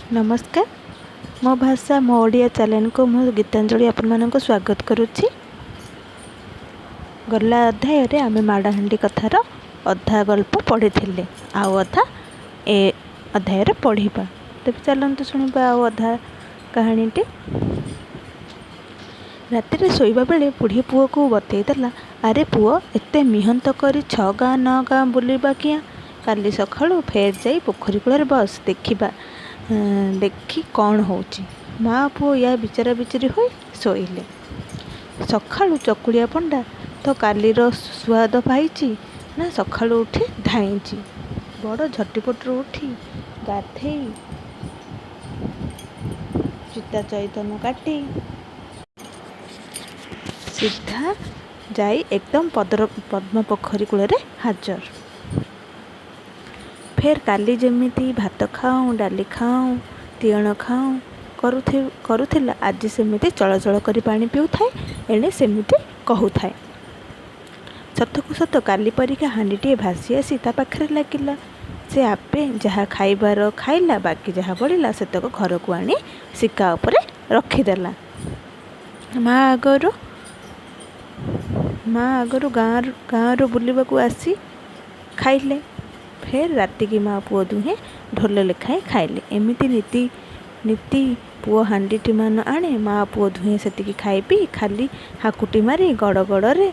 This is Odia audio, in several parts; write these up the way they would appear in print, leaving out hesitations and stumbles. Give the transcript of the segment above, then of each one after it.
ନମସ୍କାର, ମୋ ଭାଷା ମୋ ଓଡ଼ିଆ ଚ୍ୟାନେଲକୁ ମୁଁ ଗୀତାଞ୍ଜଳି ଆପଣମାନଙ୍କୁ ସ୍ୱାଗତ କରୁଛି। ଗଲା ଅଧ୍ୟାୟରେ ଆମେ ମାଡ଼ହାଣ୍ଡି କଥାର ଅଧା ଗଳ୍ପ ପଢ଼ିଥିଲେ, ଆଉ ଅଧା ଏ ଅଧ୍ୟାୟରେ ପଢ଼ିବା। ତେବେ ଚାଲନ୍ତୁ ଶୁଣିବା ଆଉ ଅଧା କାହାଣୀଟି। ରାତିରେ ଶୋଇବା ବେଳେ ବୁଢ଼ୀ ପୁଅକୁ ବତେଇ ଦେଲା, ଆରେ ପୁଅ, ଏତେ ମିହନ୍ତ କରି ଛଅ ଗାଁ ନଅ ଗାଁ ବୁଲିବା କିଆଁ? କାଲି ସକାଳୁ ଫେର୍ ଯାଇ ପୋଖରୀ କୂଳରେ ବସ, ଦେଖିବା ଦେଖି କ'ଣ ହେଉଛି। ମା ପୁଅ ୟା ବିଚାରା ବିଚାରି ହୋଇ ଶୋଇଲେ। ସକାଳୁ ଚକୁଳିଆ ପଣ୍ଡା ତ କାଲିର ସୁଆଦ ପାଇଛି ନା, ସକାଳୁ ଉଠି ଧାଇଁଛି। ବଡ଼ ଝଟିପଟରୁ ଉଠି ଗାଧେଇ ଚିତା ଚଇତନ କାଟି ସିଧା ଯାଇ ଏକଦମ ପଦ୍ମ ପୋଖରୀ କୂଳରେ ହାଜର। ଫେର୍ କାଲି ଯେମିତି ଭାତ ଖାଉଁ, ଡାଲି ଖାଉଁ, ତିଅଣ ଖାଉଁ କରୁଥିଲା, ଆଜି ସେମିତି ଚଳଚଳ କରି ପାଣି ପିଉଥାଏ, ଏଣେ ସେମିତି କହୁଥାଏ। ସତକୁ ସତ କାଲି ପରିକା ହାଣ୍ଡିଟିଏ ଭାସି ଆସି ତା ପାଖରେ ଲାଗିଲା। ସେ ଆପେ ଯାହା ଖାଇବାର ଖାଇଲା, ବାକି ଯାହା ବଳିଲା ସେତକ ଘରକୁ ଆଣି ଶିକା ଉପରେ ରଖିଦେଲା। ମା ଆଗରୁ ଗାଁରୁ ବୁଲିବାକୁ ଆସି ଖାଇଲେ। ଫେର୍ ରାତିକି ମା ପୁଅ ଦୁହେଁ ଢୋଲେ ଲେଖାଏଁ ଖାଇଲେ। ଏମିତି ନିତି ନିତି ପୁଅ ହାଣ୍ଡିଟିମାନ ଆଣେ, ମା ପୁଅ ଦୁହେଁ ସେତିକି ଖାଇ ପିଇ ଖାଲି ହାକୁଟି ମାରି ଗଡ଼ ଗଡ଼ରେ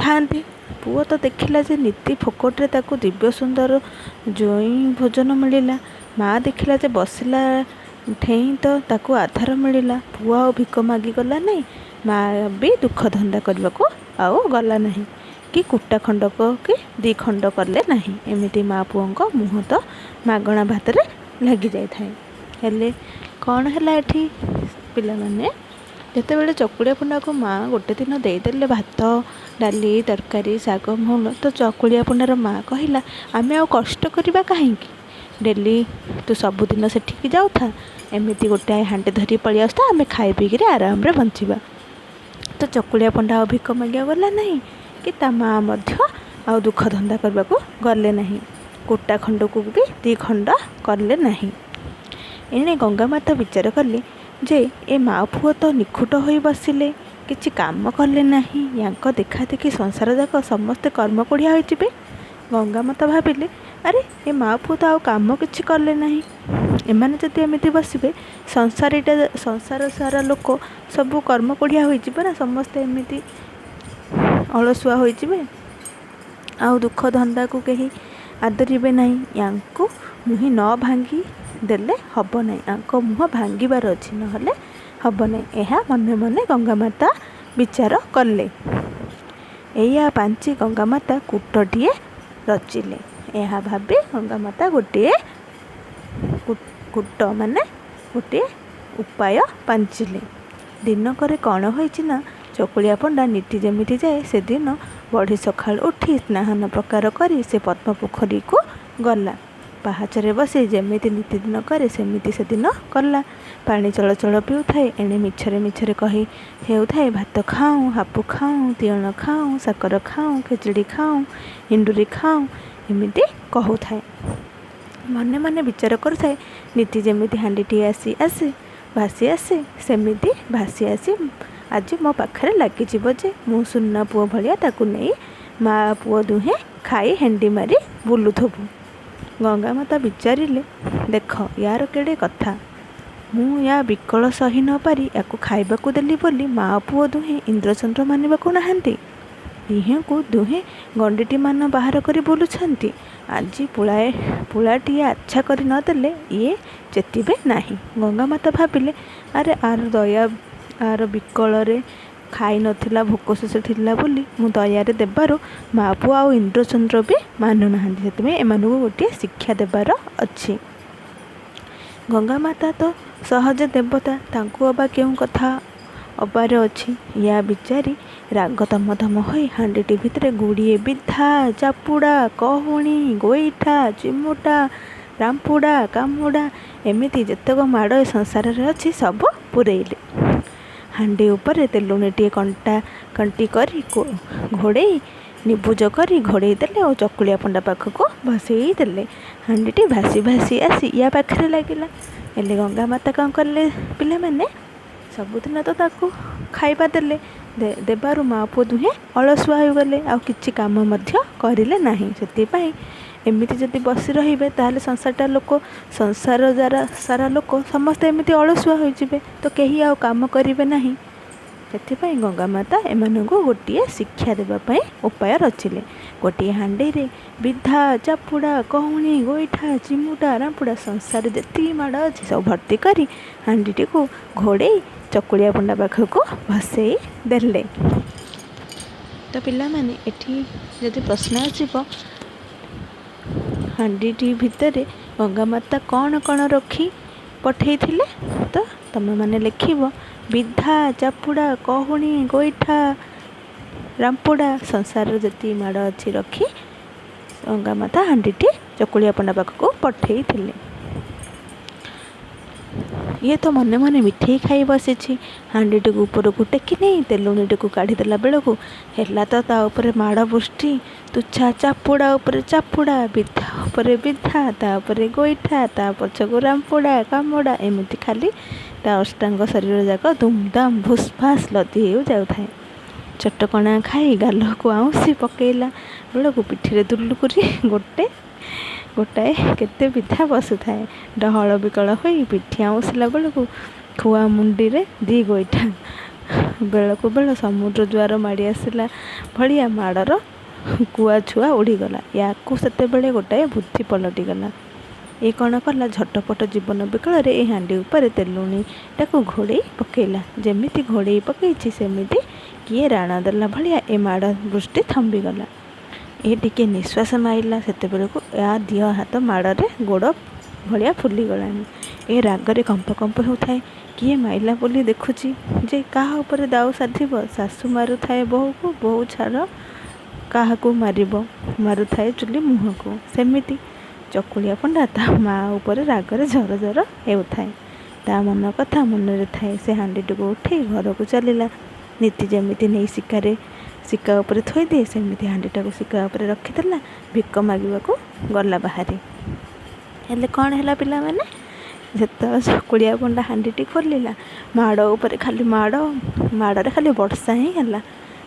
ଥାଆନ୍ତି। ପୁଅ ତ ଦେଖିଲା ଯେ ନିତି ଫୋକଟରେ ତାକୁ ଦିବ୍ୟ ସୁନ୍ଦର ଜୋଇଁ ଭୋଜନ ମିଳିଲା। ମା ଦେଖିଲା ଯେ ବସିଲା ଠେଇଁ ତ ତାକୁ ଆଧାର ମିଳିଲା। ପୁଅ ଆଉ ଭିକ ମାଗି ଗଲା ନାହିଁ, ମା ବି ଦୁଃଖ ଧନ୍ଦା କରିବାକୁ ଆଉ ଗଲା ନାହିଁ କି କୁଟା ଖଣ୍ଡକ କି ଦି ଖଣ୍ଡ କଲେ ନାହିଁ। ଏମିତି ମା ପୁଅଙ୍କ ମୁହଁ ତ ମାଗଣା ଭାତରେ ଲାଗି ଯାଇଥାଏ। ହେଲେ କ'ଣ ହେଲା ଏଠି ପିଲାମାନେ? ଯେତେବେଳେ ଚକୁଳିଆ ପଣ୍ଡାକୁ ମା ଗୋଟେ ଦିନ ଦେଇଦେଲେ ଭାତ, ଡାଲି, ତରକାରୀ, ଶାଗ ମୁଗ, ତ ଚକୁଳିଆ ପଣ୍ଡାର ମା କହିଲା, ଆମେ ଆଉ କଷ୍ଟ କରିବା କାହିଁକି? ଡେଲି ତୁ ସବୁଦିନ ସେଠିକି ଯାଉଥା, ଏମିତି ଗୋଟାଏ ହାଣ୍ଡି ଧରି ପଳେଇ ଆସୁଥା, ଆମେ ଖାଇ ପିଇକିରି ଆରାମରେ ବଞ୍ଚିବା। ତ ଚକୁଳିଆ ପଣ୍ଡା ଆଉ ଭିକ ମାଗିବାକୁ ଗଲା ନାହିଁ କି ତା ମା ମଧ୍ୟ ଆଉ ଦୁଃଖ ଧନ୍ଦା କରିବାକୁ ଗଲେ ନାହିଁ, କୁଟା ଖଣ୍ଡକୁ ବି ଦି ଖଣ୍ଡ କଲେ ନାହିଁ। ଏଣେ ଗଙ୍ଗାମାତା ବିଚାର କଲେ ଯେ ଏ ମା ପୁଅ ତ ନିଖୁଟ ହୋଇ ବସିଲେ, କିଛି କାମ କଲେ ନାହିଁ, ୟାଙ୍କ ଦେଖା ଦେଖି ସଂସାର ଯାକ ସମସ୍ତେ କର୍ମକୋଢ଼ିଆ ହୋଇଯିବେ। ଗଙ୍ଗାମାତା ଭାବିଲେ, ଆରେ ଏ ମା ପୁଅ ତ ଆଉ କାମ କିଛି କଲେ ନାହିଁ, ଏମାନେ ଯଦି ଏମିତି ବସିବେ ସଂସାର ସାରା ଲୋକ ସବୁ କର୍ମକୋଢ଼ିଆ ହୋଇଯିବେ ନା, ସମସ୍ତେ ଏମିତି ଅଳସୁଆ ହୋଇଯିବେ, ଆଉ ଦୁଃଖ ଧନ୍ଦାକୁ କେହି ଆଦରିବେ ନାହିଁ। ୟାଙ୍କୁ ମୁହିଁ ନ ଭାଙ୍ଗି ଦେଲେ ହେବ ନାହିଁ, ୟାଙ୍କ ମୁହଁ ଭାଙ୍ଗିବାର ଅଛି, ନହେଲେ ହେବ ନାହିଁ। ଏହା ମନେ ମନେ ଗଙ୍ଗାମାତା ବିଚାର କଲେ। ଏଇଆ ପାଞ୍ଚି ଗଙ୍ଗାମାତା କୂଟଟିଏ ରଚିଲେ। ଏହା ଭାବି ଗଙ୍ଗାମାତା ଗୋଟିଏ କୂଟ ମାନେ ଗୋଟିଏ ଉପାୟ ପାଞ୍ଚିଲେ। ଦିନକରେ କ'ଣ ହୋଇଛି ନା, ଚକୁଳିଆ ପଣ୍ଡା ନିତି ଯେମିତି ଯାଏ, ସେଦିନ ବଢ଼ି ସକାଳୁ ଉଠି ସ୍ନାନ ପ୍ରକାର କରି ସେ ପଦ୍ମ ପୋଖରୀକୁ ଗଲା। ପାହାଚରେ ବସି ଯେମିତି ନିତିଦିନ କରେ ସେମିତି ସେଦିନ କଲା। ପାଣି ଚଳଚଳ ପିଉଥାଏ, ଏଣେ ମିଛରେ ମିଛରେ କହି ହେଉଥାଏ, ଭାତ ଖାଉଁ, ହାପୁ ଖାଉଁ, ତିଅଣ ଖାଉଁ, ସାକର ଖାଉଁ, ଖେଚେଡ଼ି ଖାଉଁ, ଏଣ୍ଡୁରି ଖାଉଁ, ଏମିତି କହୁଥାଏ। ମନେ ମନେ ବିଚାର କରୁଥାଏ, ନିତି ଯେମିତି ହାଣ୍ଡିଟିଏ ଆସି ଆସି ଭାସି ଆସେ, ସେମିତି ଭାସି ଆସି ଆଜି ମୋ ପାଖରେ ଲାଗିଯିବ ଯେ ମୁଁ ସୁନା ପୁଅ ଭଳିଆ ତାକୁ ନେଇ ମା ପୁଅ ଦୁହେଁ ଖାଇ ହେଣ୍ଡି ମାରି ବୁଲୁଥିବୁ। ଗଙ୍ଗାମାତା ବିଚାରିଲେ, ଦେଖ ୟାର କେଡ଼େ କଥା, ମୁଁ ୟା ବିକଳ ସହି ନ ପାରି ୟାକୁ ଖାଇବାକୁ ଦେଲି ବୋଲି ମା ପୁଅ ଦୁହେଁ ଇନ୍ଦ୍ରଚନ୍ଦ୍ର ମାନିବାକୁ ନାହାନ୍ତି, ଦିହେଁକୁ ଦୁହେଁ ଗଣ୍ଡିଟିମାନ ବାହାର କରି ବୁଲୁଛନ୍ତି। ଆଜି ପୁଳାଏ ପୁଳାଟିଏ ଆଚ୍ଛା କରି ନଦେଲେ ଇଏ ଚେତିବେ ନାହିଁ। ଗଙ୍ଗାମାତା ଭାବିଲେ, ଆରେ ଆର ଦୟା, ଆର ବିକଳରେ ଖାଇନଥିଲା, ଭୋକ ଶୋଷ ଥିଲା ବୋଲି ମୁଁ ଦୟାରେ ଦେବାରୁ ମା ପୁଅ ଆଉ ଇନ୍ଦ୍ରଚନ୍ଦ୍ର ବି ମାନୁନାହାନ୍ତି, ସେଥିପାଇଁ ଏମାନଙ୍କୁ ଗୋଟିଏ ଶିକ୍ଷା ଦେବାର ଅଛି। ଗଙ୍ଗାମାତା ତ ସହଜ ଦେବତା, ତାଙ୍କୁ ଅବା କେଉଁ କଥା ଅବାରେ ଅଛି? ୟା ବିଚାରି ରାଗ ତମ ତମ ହୋଇ ହାଣ୍ଡିଟି ଭିତରେ ଗୁଡ଼ିଏ ବିଧା, ଚାପୁଡ଼ା, କହୁଣି, ଗୋଇଠା, ଚିମୁଟା, ରାମ୍ପୁଡ଼ା, କାମୁଡ଼ା, ଏମିତି ଯେତେକ ମାଡ଼ ଏ ସଂସାରରେ ଅଛି ସବୁ ପୂରେଇଲେ। ହାଣ୍ଡି ଉପରେ ତେଲୁଣିଟିଏ କଣ୍ଟା କଣ୍ଟି କରି ଘୋଡ଼େଇ ନିବୁଜ କରି ଘୋଡ଼େଇ ଦେଲେ ଓ ଚକୁଳିଆ ପଣ୍ଡା ପାଖକୁ ଭସେଇ ଦେଲେ। ହାଣ୍ଡିଟି ଭାସି ଭାସି ଆସି ୟା ପାଖରେ ଲାଗିଲା। ହେଲେ ଗଙ୍ଗା ମାତା କ'ଣ କଲେ ପିଲାମାନେ, ସବୁଦିନ ତ ତାକୁ ଖାଇବା ଦେଲେ, ଦେବାରୁ ମା ପୁଅ ଦୁହେଁ ଅଳସୁଆ ହୋଇଗଲେ, ଆଉ କିଛି କାମ ମଧ୍ୟ କରିଲେ ନାହିଁ। ସେଥିପାଇଁ ଏମିତି ଯଦି ବସି ରହିବେ ତାହେଲେ ସଂସାରଟା ଲୋକ, ସଂସାର ଯାରା ସାରା ଲୋକ ସମସ୍ତେ ଏମିତି ଅଳସୁଆ ହୋଇଯିବେ, ତ କେହି ଆଉ କାମ କରିବେ ନାହିଁ। ସେଥିପାଇଁ ଗଙ୍ଗା ମାତା ଏମାନଙ୍କୁ ଗୋଟିଏ ଶିକ୍ଷା ଦେବା ପାଇଁ ଉପାୟ ରଚିଲେ। ଗୋଟିଏ ହାଣ୍ଡିରେ ବିଧା, ଚାପୁଡ଼ା, କହୁଣି, ଗୋଇଠା, ଚିମୁଟା, ରାମ୍ପୁଡ଼ା, ସଂସାରରେ ଯେତିକି ମାଡ଼ ଅଛି ସବୁ ଭର୍ତ୍ତି କରି ହାଣ୍ଡିଟିକୁ ଘୋଡ଼େଇ ଚକୁଳିଆ ପଣ୍ଡା ପାଖକୁ ଭସେଇ ଦେଲେ। ତ ପିଲାମାନେ, ଏଠି ଯଦି ପ୍ରଶ୍ନ ଆସିବ, ହାଣ୍ଡିଟି ଭିତରେ ଗଙ୍ଗା ମାତା କ'ଣ କ'ଣ ରଖି ପଠେଇଥିଲେ, ତ ତୁମେମାନେ ଲେଖିବ ବିଧା, ଚାପୁଡ଼ା, କହୁଣି, ଗୋଇଠା, ରାମ୍ପୁଡ଼ା, ସଂସାରର ଯେତିକି ମାଡ଼ ଅଛି ରଖି ଗଙ୍ଗା ମାତା ହାଣ୍ଡିଟି ଚକୁଳିଆ ପଣ୍ଡା ପାଖକୁ ପଠେଇଥିଲେ। ଇଏ ତ ମନେ ମନେ ମିଠେଇ ଖାଇ ବସିଛି। ହାଣ୍ଡିଟିକୁ ଉପରକୁ ଟେକି ନେଇ ତେଲୁଣିଟିକୁ କାଢ଼ିଦେଲା ବେଳକୁ ହେଲା ତ ତା ଉପରେ ମାଡ଼ ବୃଷ୍ଟି। ତୁଚ୍ଛା ଚାପୁଡ଼ା ଉପରେ ଚାପୁଡ଼ା, ବିଧା ଉପରେ ବିଧା, ତା ଉପରେ ଗୋଇଠା, ତା ପଛକୁ ରାମ୍ପୁଡ଼ା କାମୁଡ଼ା, ଏମିତି ଖାଲି ତା ଅଷ୍ଟାଙ୍ଗ ଶରୀର ଯାକ ଧୁମଧାମ ଭୁସ୍ ଭାସ୍ ଲଦି ହେଇ ଯାଉଥାଏ। ଚଟକଣା ଖାଇ ଗାଲକୁ ଆଉଁସି ପକେଇଲା ବେଳକୁ ପିଠିରେ ଦୁଲୁକୁରି ଗୋଟେ ଗୋଟାଏ କେତେ ବିଧା ବସୁଥାଏ। ଡହଳ ବିକଳ ହୋଇ ପିଠି ଆଉଁସିଲା ବେଳକୁ ଖୁଆ ମୁଣ୍ଡିରେ ଦି ଗୋଇଠା। ବେଳକୁ ବେଳ ସମୁଦ୍ର ଜୁଆର ମାଡ଼ି ଆସିଲା ଭଳିଆ ମାଡ଼ର କୁଆ ଛୁଆ ଉଡ଼ିଗଲା। ୟାକୁ ସେତେବେଳେ ଗୋଟାଏ ବୁଦ୍ଧି ପଲଟିଗଲା। ଏ କ'ଣ କଲା, ଝଟପଟ ଜୀବନ ବିକଳରେ ଏ ହାଣ୍ଡି ଉପରେ ତେଲୁଣିଟାକୁ ଘୋଡ଼େଇ ପକେଇଲା। ଯେମିତି ଘୋଡ଼େଇ ପକେଇଛି ସେମିତି କିଏ ରାଣ ଦେଲା ଭଳିଆ ଏ ମାଡ଼ ବୃଷ୍ଟି ଥମ୍ବିଗଲା। ଏ ଟିକେ ନିଶ୍ୱାସ ମାରିଲା, ସେତେବେଳକୁ ୟା ଦିହ ହାତ ମାଡ଼ରେ ଗୋଡ଼ ଭଳିଆ ଫୁଲିଗଲାଣି। ଏ ରାଗରେ କମ୍ପ କମ୍ପ ହେଉଥାଏ। କିଏ ମାଇଲା ବୋଲି ଦେଖୁଛି ଯେ କାହା ଉପରେ ଦାଉ ସାଧିବ। ଶାଶୁ ମାରୁଥାଏ ବୋହୂକୁ, ବୋହୂ ଛାଡ଼ କାହାକୁ ମାରିବ, ମାରୁଥାଏ ଚୁଲି ମୁହଁକୁ। ସେମିତି ଚକୁଳିଆ ପଣ୍ଡା ତା ମା ଉପରେ ରାଗରେ ଝର ଝର ହେଉଥାଏ। ତା ମନ କଥା ମନରେ ଥାଏ। ସେ ହାଣ୍ଡିଟିକୁ ଉଠେଇ ଘରକୁ ଚାଲିଲା। ନୀତି ଯେମିତି ନେଇ ଶିକାରେ ଶିକା ଉପରେ ଥୋଇଦିଏ, ସେମିତି ହାଣ୍ଡିଟାକୁ ଶିକା ଉପରେ ରଖିଦେଲା। ଭିକ ମାଗିବାକୁ ଗଲା ବାହାରି। ହେଲେ କ'ଣ ହେଲା ପିଲାମାନେ, ଯେତେବେଳେ ଚକୁଳିଆ ପଣ୍ଡା ହାଣ୍ଡିଟି ଖୋଲିଲା, ମାଡ଼ ଉପରେ ଖାଲି ମାଡ଼, ମାଡ଼ରେ ଖାଲି ବର୍ଷା ହିଁ ହେଲା।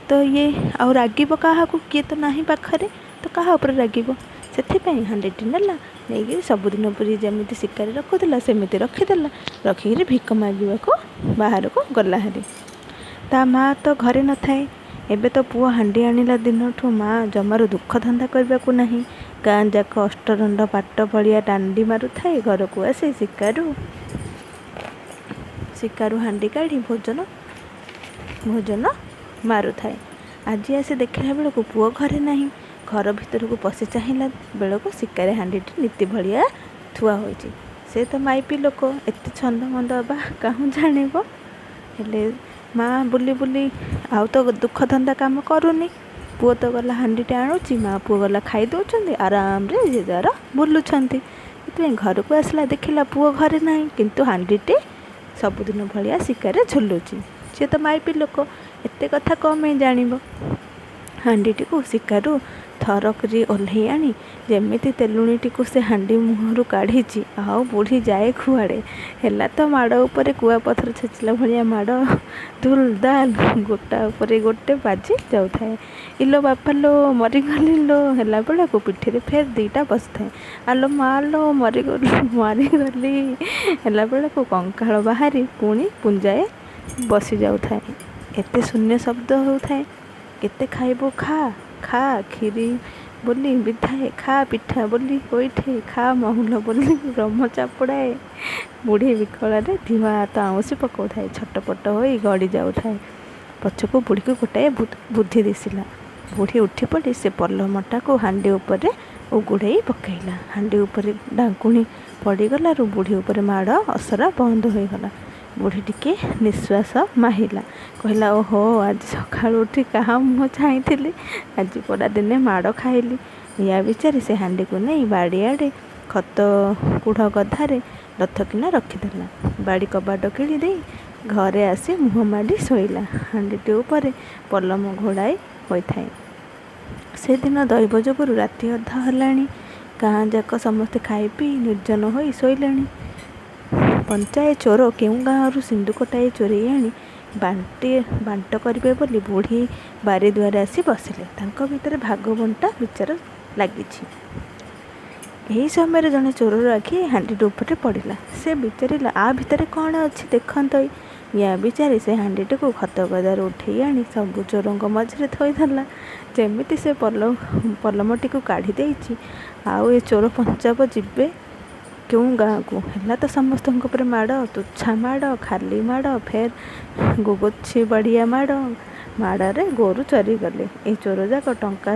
ତ ଇଏ ଆଉ ରାଗିବ କାହାକୁ, କିଏ ତ ନାହିଁ ପାଖରେ, ତ କାହା ଉପରେ ରାଗିବ? ସେଥିପାଇଁ ହାଣ୍ଡିଟି ନେଲା, ନେଇକି ସବୁଦିନ ପରି ଯେମିତି ଶିକାରେ ରଖୁଥିଲା ସେମିତି ରଖିଦେଲା। ରଖିକିରି ଭିକ ମାଗିବାକୁ ବାହାରକୁ ଗଲା ହାରି। ତା ମା ତ ଘରେ ନଥାଏ। ଏବେ ତ ପୁଅ ହାଣ୍ଡି ଆଣିଲା ଦିନଠୁ ମା ଜମାରୁ ଦୁଃଖ ଧନ୍ଦା କରିବାକୁ ନାହିଁ। ଗାଁ ଯାକ ଅଷ୍ଟଦଣ୍ଡ ପାଟ ଭଳିଆ ଦାଣ୍ଡି ମାରୁଥାଏ। ଘରକୁ ଆସି ଶିକାରୁ ହାଣ୍ଡି କାଢ଼ି ଭୋଜନ ମାରୁଥାଏ। ଆଜି ଆସି ଦେଖିଲା ବେଳକୁ ପୁଅ ଘରେ ନାହିଁ। ଘର ଭିତରକୁ ପଶି ଚାହିଁଲା ବେଳକୁ ଶିକାରେ ହାଣ୍ଡିଟି ନୀତି ଭଳିଆ ଥୁଆ ହୋଇଛି। ସେ ତ ମାଇପି ଲୋକ, ଏତେ ଛନ୍ଦମନ୍ଦ ବା କାହୁଁ ଜାଣିବ? ହେଲେ ମା ବୁଲି ବୁଲି ଆଉ ତ ଦୁଃଖ ଧନ୍ଦା କାମ କରୁନି। ପୁଅ ତ ଗଲା ହାଣ୍ଡିଟା ଆଣୁଛି, ମା ପୁଅ ଗଲା ଖାଇ ଦେଉଛନ୍ତି, ଆରାମରେ ଯିଏ ଯାହାର ବୁଲୁଛନ୍ତି। ସେଥିପାଇଁ ଘରକୁ ଆସିଲା, ଦେଖିଲା ପୁଅ ଘରେ ନାହିଁ, କିନ୍ତୁ ହାଣ୍ଡିଟି ସବୁଦିନ ଭଳିଆ ଶିକାରେ ଝୁଲୁଛି। ସିଏ ତ ମାଇପି ଲୋକ, ଏତେ କଥା କ'ଣ ପାଇଁ ଜାଣିବ? ହାଣ୍ଡିଟିକୁ ଶିକାରୁ ଥରକରି ଓହ୍ଲେଇ ଆଣି ଯେମିତି ତେଲୁଣିଟିକୁ ସେ ହାଣ୍ଡି ମୁହଁରୁ କାଢ଼ିଛି, ଆଉ ବୁଢ଼ୀ ଯାଏ କୁଆଡ଼େ? ହେଲା ତ ମାଡ଼ ଉପରେ କୁଆପଥର ଛେଚିଲା ଭଳିଆ ମାଡ଼, ଧୁଲ ଦାଲ ଗୋଟା ଉପରେ ଗୋଟେ ବାଜି ଯାଉଥାଏ। ଇଲୋ ବାପା ଲୋ, ମରିଗଲି ଲୋ ହେଲା ବେଳକୁ ପିଠିରେ ଫେର ଦୁଇଟା ବସିଥାଏ। ଆଲୋ ମା ଲୋ, ମରିଗଲି ମରିଗଲି ହେଲା ବେଳକୁ କଙ୍କାଳ ବାହାରି ପୁଣି ପୁଞ୍ଜାଏ ବସି ଯାଉଥାଏ। ଏତେ ଶୂନ୍ୟ ଶବ୍ଦ ହେଉଥାଏ। କେତେ ଖାଇବୁ ଖା ଖା, କ୍ଷୀରି ବୋଲି ବିଧାଏ ଖା, ପିଠା ବୋଲି ଗୋଇଠେ ଖା, ମହୁଲ ବୋଲି ବ୍ରହ୍ମ ଚାପୁଡ଼ାଏ। ବୁଢ଼ୀ ବିକଳରେ ଦିହ ହାତ ଆଉଁସି ପକାଉଥାଏ, ଛଟପଟ ହୋଇ ଗଡ଼ି ଯାଉଥାଏ। ପଛକୁ ବୁଢ଼ୀକୁ ଗୋଟାଏ ବୁଦ୍ଧି ଦିଶିଲା। ବୁଢ଼ୀ ଉଠିପଡ଼ି ସେ ପଲମଟାକୁ ହାଣ୍ଡି ଉପରେ ଉଗୁଡ଼େଇ ପକାଇଲା। ହାଣ୍ଡି ଉପରେ ଢାଙ୍କୁଣୀ ପଡ଼ିଗଲାରୁ ବୁଢ଼ୀ ଉପରେ ମାଡ଼ ଅସରା ବନ୍ଦ ହୋଇଗଲା। ବୁଢ଼ୀ ଟିକେ ନିଶ୍ୱାସ ମାହିଲା। କହିଲା, ଓହୋ, ଆଜି ସକାଳୁ ଉଠି କାହା ମୁହଁ ଚାହିଁଥିଲି, ଆଜି ପରା ଦିନେ ମାଡ଼ ଖାଇଲି। ୟା ବିଚାରି ସେ ହାଣ୍ଡିକୁ ନେଇ ବାଡ଼ିଆଡ଼େ ଖତ କୁଢ଼ ଗଧାରେ ଲଥକିନା ରଖିଦେଲା। ବାଡ଼ି କବାଟ କିଳି ଦେଇ ଘରେ ଆସି ମୁହଁ ମାଡ଼ି ଶୋଇଲା। ହାଣ୍ଡିଟି ଉପରେ ପଲମ ଘୋଡ଼ାଇ ହୋଇଥାଏ। ସେଦିନ ଦୈବ ଯୋଗୁରୁ ରାତି ଅଧ ହେଲାଣି। ଗାଁ ଯାକ ସମସ୍ତେ ଖାଇ ପିଇ ନିର୍ଜନ ହୋଇ ଶୋଇଲେଣି। ପଞ୍ଚାଏ ଚୋର କେଉଁ ଗାଁରୁ ସିନ୍ଦୁକଟାଏ ଚୋରେଇ ଆଣି ବାଣ୍ଟି ବାଣ୍ଟ କରିବେ ବୋଲି ବୁଢ଼ୀ ବାରି ଦୁଆରେ ଆସି ବସିଲେ। ତାଙ୍କ ଭିତରେ ଭାଗ ବଣ୍ଟା ବିଚାର ଲାଗିଛି। ଏହି ସମୟରେ ଜଣେ ଚୋରର ଆଖି ହାଣ୍ଡିଟି ଉପରେ ପଡ଼ିଲା। ସେ ବିଚାରିଲା, ଆ ଭିତରେ କ'ଣ ଅଛି ଦେଖନ୍ତଇ। ୟା ବିଚାରି ସେ ହାଣ୍ଡିଟିକୁ ଖତଗଦାରୁ ଉଠେଇ ଆଣି ସବୁ ଚୋରଙ୍କ ମଝିରେ ଥୋଇଦେଲା। ଯେମିତି ସେ ପଲମଟିକୁ କାଢ଼ି ଦେଇଛି, ଆଉ ଏ ଚୋର ପଞ୍ଚାବ ଯିବେ କେଉଁ ଗାଁକୁ? ହେଲା ତ ସମସ୍ତଙ୍କ ଉପରେ ମାଡ଼, ତୁଚ୍ଛା ମାଡ଼, ଖାଲି ମାଡ଼, ଫେର୍ ଗୋଗୋଛି ବାଡ଼ିଆ ମାଡ଼। ମାଡ଼ରେ ଗୋରୁ ଚରିଗଲେ। ଏ ଚୋରଯାକ ଟଙ୍କା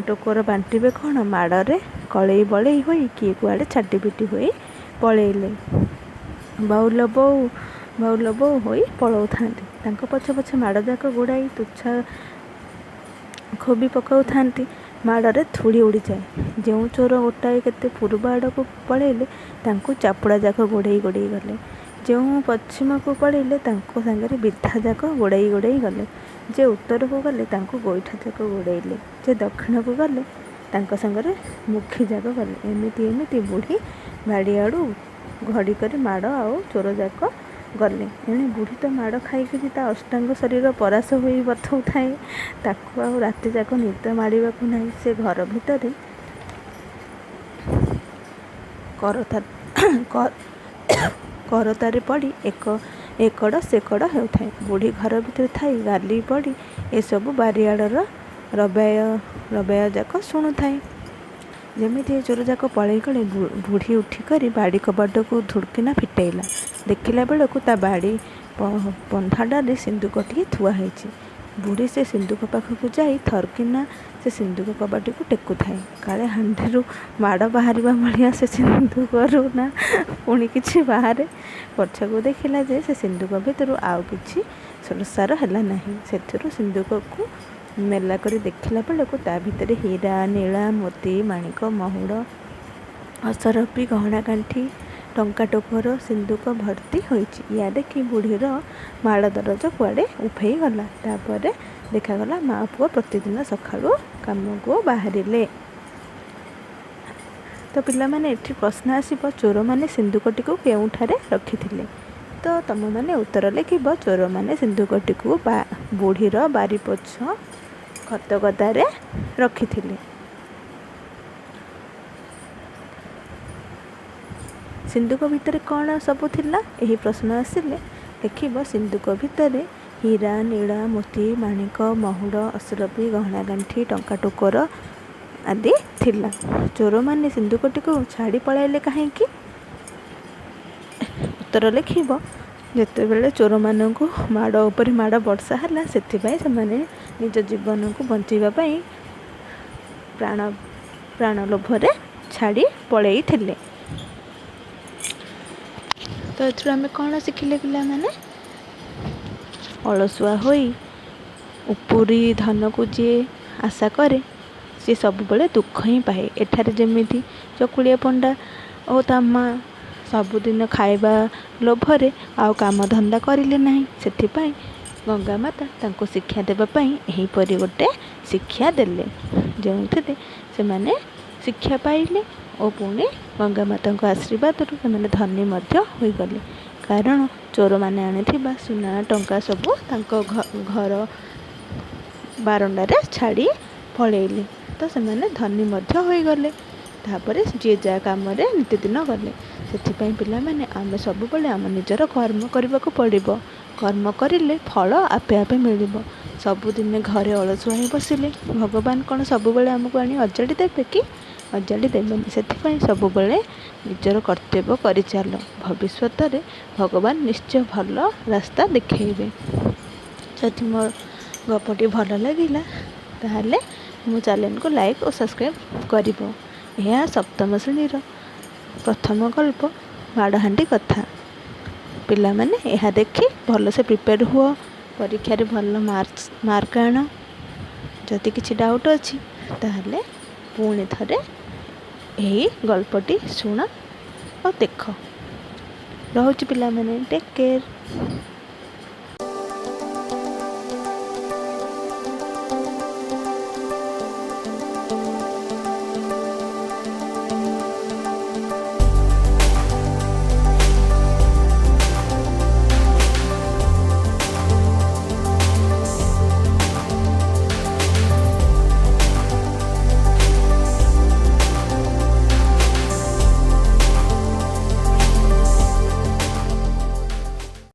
ଟୋକର ବାଣ୍ଟିବେ କ'ଣ, ମାଡ଼ରେ କଳେଇ ବଳେଇ ହୋଇ କିଏ କୁଆଡ଼େ ଛାଟିପିଟି ହୋଇ ପଳେଇଲେ। ବାଉଲ ବୋଉ, ବାଉଲ ବୋଉ ହୋଇ ପଳଉଥାନ୍ତି। ତାଙ୍କ ପଛେ ପଛେ ମାଡ଼ଯାକ ଗୋଡ଼ାଇ ତୁଚ୍ଛା ଖୋବି ପକାଉଥାନ୍ତି। ମାଡ଼ରେ ଧୂଳି ଉଡ଼ିଯାଏ। ଯେଉଁ ଚୋର ଗୋଟାଏ କେତେ ପୂର୍ବ ଆଡ଼କୁ ପଳେଇଲେ, ତାଙ୍କୁ ଚାପୁଡ଼ାଯାକ ଗୋଡ଼େଇ ଗୋଡ଼େଇ ଗଲେ। ଯେଉଁ ପଶ୍ଚିମକୁ ପଳେଇଲେ, ତାଙ୍କ ସାଙ୍ଗରେ ବିଧାଯାକ ଗୋଡ଼େଇ ଗୋଡ଼େଇ ଗଲେ। ଯେ ଉତ୍ତରକୁ ଗଲେ, ତାଙ୍କୁ ଗୋଇଠାଯାକ ଗୋଡ଼େଇଲେ। ଯେ ଦକ୍ଷିଣକୁ ଗଲେ, ତାଙ୍କ ସାଙ୍ଗରେ ମୁଖିଯାକ ଗଲେ। ଏମିତି ଏମିତି ବୁଢ଼ୀ ବାଡ଼ିଆଡ଼ୁ ଘଡ଼ିକରେ ମାଡ଼ ଆଉ ଚୋରଯାକ ଗଲେ। ଏଣେ ବୁଢ଼ୀ ତ ମାଡ଼ ଖାଇକରି ତା ଅଷ୍ଟାଙ୍ଗ ଶରୀର ପରାସ ହୋଇ ବଥଉଥାଏ। ତାକୁ ଆଉ ରାତିଯାକ ନିଦ ମାଡ଼ିବାକୁ ନାହିଁ। ସେ ଘର ଭିତରେ କରତାରେ ପଡ଼ି ଏକ ଏକଡ଼ ସେକଡ଼ ହେଉଥାଏ। ବୁଢ଼ୀ ଘର ଭିତରେ ଥାଇ ଗାଲି ପଡ଼ି ଏସବୁ ବାରିଆଡ଼ର ରବାୟଯାକ ଶୁଣୁଥାଏ। ଯେମିତି ଏ ଚୋରଯାକ ପଳେଇଗଲେ, ବୁଢ଼ୀ ଉଠିକରି ବାଡ଼ି କବାଟକୁ ଧୁଡ଼କିନା ଫିଟେଇଲା। ଦେଖିଲା ବେଳକୁ ତା ବାଡ଼ି ପନ୍ଥାଡ଼ାରେ ସିନ୍ଦୁକଟିଏ ଥୁଆ ହେଇଛି। ବୁଢ଼ୀ ସେ ସିନ୍ଦୁକ ପାଖକୁ ଯାଇ ଥରକିନା ସେ ସିନ୍ଦୁକ କବାଟକୁ ଟେକୁଥାଏ। କାଳେ ହାଣ୍ଡିରୁ ମାଡ଼ ବାହାରିବା ଭଳିଆ ସେ ସିନ୍ଦୁକରୁ ନା ପୁଣି କିଛି ବାହାରେ। ପଛକୁ ଦେଖିଲା ଯେ ସେ ସିନ୍ଦୁକ ଭିତରୁ ଆଉ କିଛି ସୋରସାର ହେଲା ନାହିଁ। ସେଥିରୁ ସିନ୍ଦୁକକୁ ମେଲା କରି ଦେଖିଲା ବେଳକୁ ତା ଭିତରେ ହୀରା, ନୀଳା, ମୋତି, ମାଣିକ, ମହୁଡ଼, ଅସରପି, ଗହଣାକାଣ୍ଠି, ଟଙ୍କା ଟୋକର ସିନ୍ଦୁକ ଭର୍ତ୍ତି ହୋଇଛି। ୟା ଦେଖି ବୁଢ଼ୀର ମାଡ଼ ଦରଜ କୁଆଡ଼େ ଉଭେଇ ଗଲା। ତାପରେ ଦେଖାଗଲା ମା ପୁଅ ପ୍ରତିଦିନ ସକାଳୁ କାମକୁ ବାହାରିଲେ। ତ ପିଲାମାନେ, ଏଠି ପ୍ରଶ୍ନ ଆସିବ, ଚୋରମାନେ ସିନ୍ଦୁକଟିକୁ କେଉଁଠାରେ ରଖିଥିଲେ? ତ ତମେମାନେ ଉତ୍ତର ଲେଖିବ, ଚୋରମାନେ ସିନ୍ଦୁକଟିକୁ ବୁଢ଼ୀର ବାରିପଛ ଖତଗଦାରେ ରଖିଥିଲେ। ସିନ୍ଦୁକ ଭିତରେ କ'ଣ ସବୁ ଥିଲା, ଏହି ପ୍ରଶ୍ନ ଆସିଲେ ଲେଖିବ, ସିନ୍ଦୁକ ଭିତରେ ହୀରା, ନୀଳା, ମୋତି, ମାଣିକ, ମହୁଡ଼, ଅସରପି, ଗହଣାଗାଣ୍ଠି, ଟଙ୍କା ଟୋକର ଆଦି ଥିଲା। ଚୋରମାନେ ସିନ୍ଦୁକଟିକୁ ଛାଡ଼ି ପଳାଇଲେ କାହିଁକି? ଉତ୍ତର ଲେଖିବ, ଯେତେବେଳେ ଚୋରମାନଙ୍କୁ ମାଡ଼ ଉପରେ ମାଡ଼ ବର୍ଷା ହେଲା, ସେଥିପାଇଁ ସେମାନେ ନିଜ ଜୀବନକୁ ବଞ୍ଚାଇବା ପାଇଁ ପ୍ରାଣ ଲୋଭରେ ଛାଡ଼ି ପଳେଇଥିଲେ। ତ ଏଥିରୁ ଆମେ କ'ଣ ଶିଖିଲେ ପିଲାମାନେ? ଅଳସୁଆ ହୋଇ ଉପୁରି ଧନକୁ ଯିଏ ଆଶା କରେ, ସିଏ ସବୁବେଳେ ଦୁଃଖ ହିଁ ପାଏ। ଏଠାରେ ଯେମିତି ଚକୁଳିଆ ପଣ୍ଡା ଓ ତା ମା ସବୁଦିନ ଖାଇବା ଲୋଭରେ ଆଉ କାମଧନ୍ଦା କରିଲେ ନାହିଁ, ସେଥିପାଇଁ ଗଙ୍ଗା ମାତା ତାଙ୍କୁ ଶିକ୍ଷା ଦେବା ପାଇଁ ଏହିପରି ଗୋଟେ ଶିକ୍ଷା ଦେଲେ, ଯେଉଁଥିରେ ସେମାନେ ଶିକ୍ଷା ପାଇଲେ ଓ ପୁଣି ଗଙ୍ଗା ମାତାଙ୍କ ଆଶୀର୍ବାଦରୁ ସେମାନେ ଧନୀ ମଧ୍ୟ ହୋଇଗଲେ। କାରଣ ଚୋରମାନେ ଆଣିଥିବା ସୁନା ଟଙ୍କା ସବୁ ତାଙ୍କ ଘର ବାରଣ୍ଡାରେ ଛାଡ଼ି ପଳେଇଲେ, ତ ସେମାନେ ଧନୀ ମଧ୍ୟ ହୋଇଗଲେ। ତାପରେ ଯିଏ ଯାହା କାମରେ ନିତିଦିନ ଗଲେ। ସେଥିପାଇଁ ପିଲାମାନେ, ଆମେ ସବୁବେଳେ ଆମ ନିଜର କର୍ମ କରିବାକୁ ପଡ଼ିବ। କର୍ମ କରିଲେ ଫଳ ଆପେ ଆପେ ମିଳିବ। ସବୁଦିନେ ଘରେ ଅଳସୁଆ ହେଇ ବସିଲେ ଭଗବାନ କ'ଣ ସବୁବେଳେ ଆମକୁ ଆଣି ଅଜାଡ଼ି ଦେବେ କି? ଅଜାଡ଼ି ଦେବେନି। ସେଥିପାଇଁ ସବୁବେଳେ ନିଜର କର୍ତ୍ତବ୍ୟ କରିଚାଲ, ଭବିଷ୍ୟତରେ ଭଗବାନ ନିଶ୍ଚୟ ଭଲ ରାସ୍ତା ଦେଖେଇବେ। ଯଦି ମୋ ଗପଟି ଭଲ ଲାଗିଲା, ତାହେଲେ ମୋ ଚ୍ୟାନେଲକୁ ଲାଇକ୍ ଓ ସବସ୍କ୍ରାଇବ୍ କରିବ। ଏହା ସପ୍ତମ ଶ୍ରେଣୀର ପ୍ରଥମ ଗଳ୍ପ ମାଡ଼ହାଣ୍ଡି କଥା। ପିଲାମାନେ, ଏହା ଦେଖି ଭଲସେ ପ୍ରିପେୟାର ହୁଅ, ପରୀକ୍ଷାରେ ଭଲ ମାର୍କ ଆଣ। ଯଦି କିଛି ଡାଉଟ୍ ଅଛି, ତାହେଲେ ପୁଣି ଥରେ ଏହି ଗଳ୍ପଟି ଶୁଣ ଓ ଦେଖ। ରହୁଛି ପିଲାମାନେ, ଟେକ୍ କେୟାର।